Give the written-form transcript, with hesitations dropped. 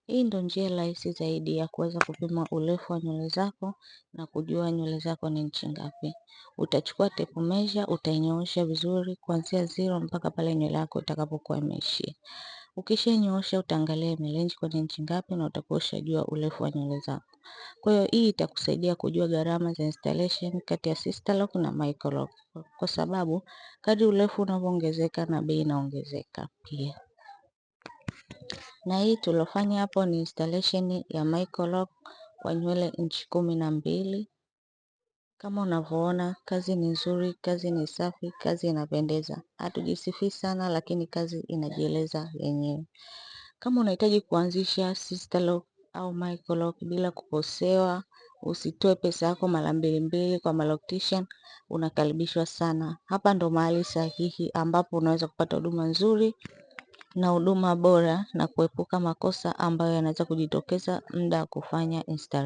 Hii ndo njia rahisi zaidi ya kuweza kupima urefu wa nywele zako na kujua nywele zako ni inchi ngapi. Utachukua tape measure, utainyoosha vizuri kuanzia 0 mpaka pale nywele yako itakapokuwa imeishia. Ukishanyoosha utaangalia imerange kwenye inchi ngapi na utakuwa ushajua urefu wa nywele zako. Kwa hiyo hii itakusaidia kujua gharama za installation kati ya Sisterlock na Microlock, kwa sababu kadri urefu unavyoongezeka na bei inaongezeka pia. Na hii tuliofanya hapo ni installation ya Microlock kwa nywele inchi 12. Kama unavyoona kazi ni nzuri, kazi ni safi, kazi inapendeza. Hatujisifii sana lakini kazi inajieleza yenyewe. Kama unahitaji kuanzisha Sisterlock au Microlock bila kukosewa, usitoe pesa yako mara mbili mbili kwa maloctician, unakaribishwa sana. Hapa ndo mahali sahihi ambapo unaweza kupata huduma nzuri na huduma bora na kuepuka makosa ambayo yanaweza kujitokeza muda wa kufanya installation.